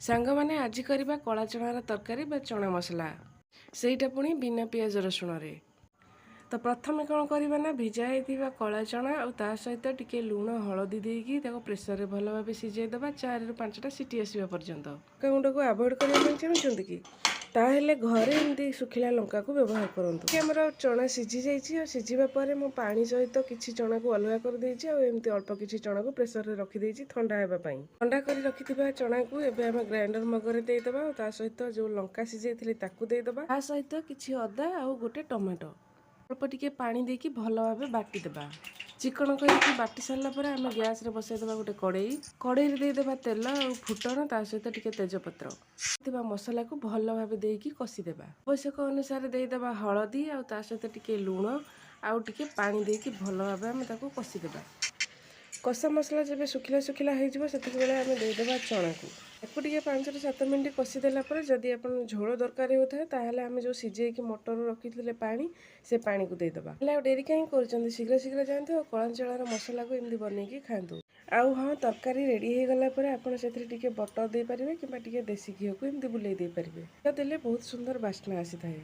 ସାଙ୍ଗମାନେ, ଆଜି କରିବା କଳା ଚଣାର ତରକାରୀ ବା ଚଣା ମସଲା, ସେଇଟା ପୁଣି ବିନା ପିଆଜ ରସୁଣରେ। ତ ପ୍ରଥମେ କ'ଣ କରିବା ନା, ଭିଜା ହେଇଥିବା କଳା ଚଣା ଆଉ ତା ସହିତ ଟିକେ ଲୁଣ ହଳଦୀ ଦେଇକି ତାକୁ ପ୍ରେସରରେ ଭଲ ଭାବେ ସିଝାଇ ଦେବା 4ରୁ 5ଟା ସିଟି ଆସିବା ପର୍ଯ୍ୟନ୍ତ। ଲଙ୍କା ଗୁଣ୍ଡକୁ ଆଭଏଡ଼ କରିବା ପାଇଁ ଚାହୁଁଛନ୍ତି କି? ତାହେଲେ ଘରେ ଏମିତି ଶୁଖିଲା ଲଙ୍କାକୁ ବ୍ୟବହାର କରନ୍ତୁ। ଆମର ଚଣା ସିଝି ଯାଇଛି ଆଉ ସିଝିବା ପରେ ମୁଁ ପାଣି ସହିତ କିଛି ଚଣାକୁ ଅଲଗା କରିଦେଇଛି ଆଉ ଏମିତି ଅଳ୍ପ କିଛି ଚଣାକୁ ପ୍ରେସରରେ ରଖିଦେଇଛି ଥଣ୍ଡା ହେବା ପାଇଁ। ଥଣ୍ଡା କରି ରଖିଥିବା ଚଣାକୁ ଏବେ ଆମେ ଗ୍ରାଇଣ୍ଡର ମଗରେ ଦେଇଦେବା ଆଉ ତା ସହିତ ଯେଉଁ ଲଙ୍କା ସିଝେଇଥିଲି ତାକୁ ଦେଇଦେବା। ତା ସହିତ କିଛି ଅଦା ଆଉ ଗୋଟେ ଟମାଟୋ, ଅଳ୍ପ ଟିକେ ପାଣି ଦେଇକି ଭଲ ଭାବେ ବାଟିଦେବା। ଚିକଣ କରିକି ବାଟି ସାରିଲା ପରେ ଆମେ ଗ୍ୟାସରେ ବସାଇଦେବା ଗୋଟେ କଡ଼େଇ। କଡ଼େଇରେ ଦେଇଦେବା ତେଲ ଆଉ ଫୁଟଣ, ତା ସହିତ ଟିକେ ତେଜପତ୍ର। ଥିବା ମସଲାକୁ ଭଲ ଭାବେ ଦେଇକି କଷିଦେବା। ଆବଶ୍ୟକ ଅନୁସାରେ ଦେଇଦେବା ହଳଦୀ ଆଉ ତା ସହିତ ଟିକେ ଲୁଣ ଆଉ ଟିକେ ପାଣି ଦେଇକି ଭଲ ଭାବେ ଆମେ ତାକୁ କଷିଦେବା। କଷା ମସଲା ଯେବେ ଶୁଖିଲା ଶୁଖିଲା ହେଇଯିବ, ସେତିକି ବେଳେ ଆମେ ଦେଇଦେବା ଚଣାକୁ। ତାକୁ ଟିକେ 5ରୁ 7 ମିନିଟ୍ କଷିଦେଲା ପରେ ଯଦି ଆପଣ ଝୋଳ ଦରକାର ହେଉଥାଏ, ତାହେଲେ ଆମେ ଯେଉଁ ସିଝେଇକି ମଟର ରଖିଥିଲେ ପାଣି, ସେ ପାଣିକୁ ଦେଇଦେବା। ହେଲେ ଆଉ ଡେରି କାହିଁ କରୁଛନ୍ତି? ଶୀଘ୍ର ଶୀଘ୍ର ଯାଆନ୍ତୁ ଆଉ କଳା ଚଣାର ମସଲାକୁ ଏମିତି ବନେଇକି ଖାଆନ୍ତୁ। ଆଉ ହଁ, ତରକାରୀ ରେଡ଼ି ହେଇଗଲା ପରେ ଆପଣ ସେଥିରେ ଟିକେ ବଟର ଦେଇପାରିବେ କିମ୍ବା ଟିକେ ଦେଶୀ ଘିଅକୁ ଏମିତି ବୁଲେଇ ଦେଇପାରିବେ। ଘିଅ ଦେଲେ ବହୁତ ସୁନ୍ଦର ବାସ୍ନା ଆସିଥାଏ।